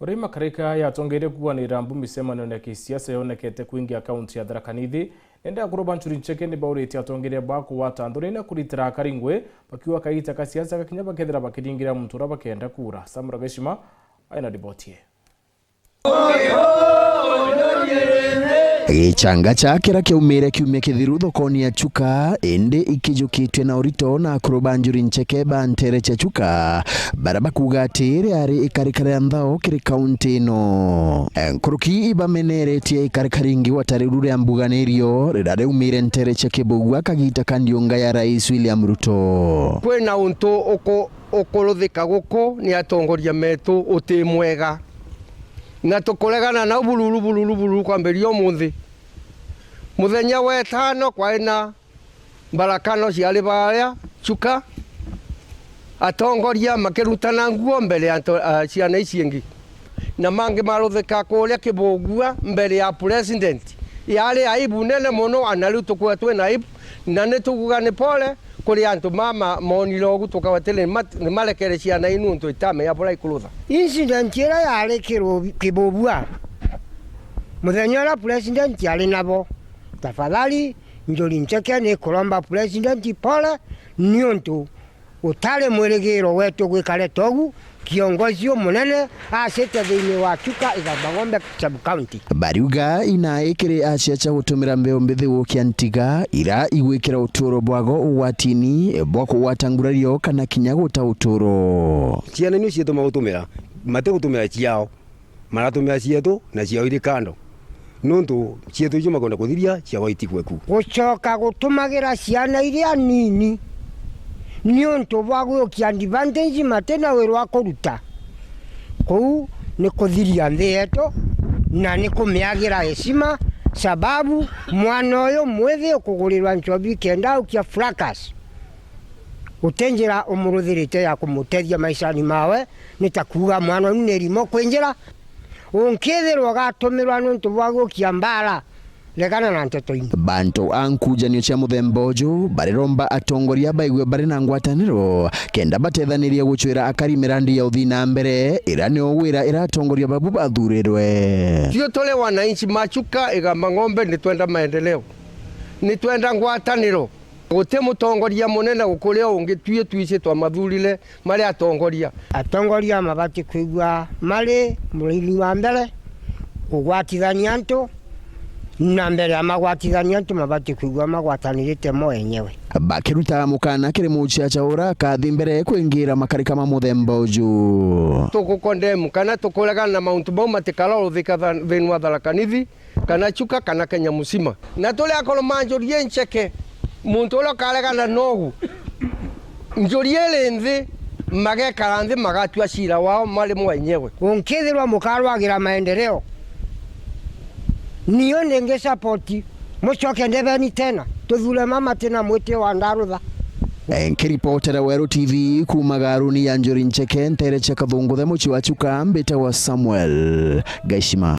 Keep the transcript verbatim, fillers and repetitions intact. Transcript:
Uri makarika yatongeire kuuganira mbu micemanio ya kisiasa yonekete kwingi ya kaunti ya Tharaka Nithi, nende akuru ba Njuri Ncheke ni baurite atongeria ba kugwata nthoni na kuritira akari ngui, bakiuga kaita ka siasa gakinya bakethira bakiringira muntu uria bakenda kura. Samura Geshima aina riboti ii. Gichanga cha kiria kiaumire kiumia kithiru thokoni ya Chuka, indi ikijukitwe na urito na akuru ba Njuri Ncheke ba ntere cia Chuka, baria bakuuga ati riari ikarika ria nthao kiri kaunti ino. Nkuruki ibameneretie ikarika ringi gwata riu ria mbuganirio riria riaumire ntere cia Kibugua kagita ka ndiunga ya Rais William Ruto. Kwina untu uku-, ukuruthika guku ni atongoria metu uti mwega. Na tukuregana nau bururu, bururu, bururu kwambiria umunthi. Muthenya wa itano kwari na mbarakano ciari baria Chuka, atongoria makirutana nguo mbere ya antu, a, ciana ici ingi. Na mangi maruthika kuria Kibugua mbere ya president. Yari aibu nene mono, ana riu tukwigua twina aibu, na ni tukuuga ni pole kuri antu mama monire ugu, tukauga atiri, ni mat-, ni marekere ciana ii niuntu itamenya buria ikurutha. Incident iria yari Kiru-, Kibubua, muthenya uria president ari nabo, tafadhali, Njuri Ncheke ni kuromba president pole, niuntu utari mwirigiro wetu gwikare togu, kiongozi umunene acite thiini wa Chuka Igamba Ng'ombe sub county. Bariuga inai kiri aciaca gutumira mbeu mbithi gukia ntiga ira igwikira uturo bwago ugwatini bwa kugwata ngurario kana kinya guta uturo. Ciana nio cietu magutumira, matigutumira ciao, maratumira cietu na ciao iri kando. Nontu cietu icio makwenda kuthiria, ciao itigwe ku. Gucoka gutumagira ciana iria nini niuntu bwa gwiukia advantage mati na wira wa kuruta. Kuu ni kuthiria nthi yetu na ni kumiagira heshima, sababu mwana uyu mwithi ukugurirwa nchobi kenda aukia fracas. Guti njira umuruthirite ya kumutethia maishani mawe, ni ta kuuga mwana uu ni rimo kwi njira. Unkithirwa ugatumirwa niuntu bwa gukia mbaara, regana na nteto ii. Bantu a nkujanio cia muthemba uju bariromba atongoria baigue bari na ngwataniro kenda batethaniria gucwira akari mirandi ya uthii na mbere, ira nio wira ira atongoria babu bathurirwe. Tio turi wananchi ma Chuka Igamba Ng'ombe, ni twenda maendeleo, ni twenda ngwataniro. Guti mutongoria munene gukuria ungi, tui twicitwa mathurire mari atongoria. Atongoria mabati kwigua mari muraini wa mbere kugwatithania antu, na mbere ya magwatithania antu mabati kwigua magwatanirite mo enyewe. Bakiruta mukana kiri muciaca ura akathi mbere kwingira makarika ma muthemba uju. Tukukondemu kana tukuregana na mauntu mau matikara uruthika tha-, thiini wa Tharaka Nithi, kana Chuka, kana Kenya musima. Na turi akoro ma Njuri Ncheke, muntu uria ukaregana nogu, Njuri iri nthi, magekara nthi, magatua cira wao mari mwenyewe. Unkithirwa mukarwagira maendeleo, nio ningi support, mucoke ndebeni tena, tuthure mama tina mwitio wa ndarutha. Nkiripotera Weru T V kuuma garuni ya Njuri Ncheke, ntere cia Kathunguthe, mucii wa Chuka, mbitagwa Samuel Gaishima.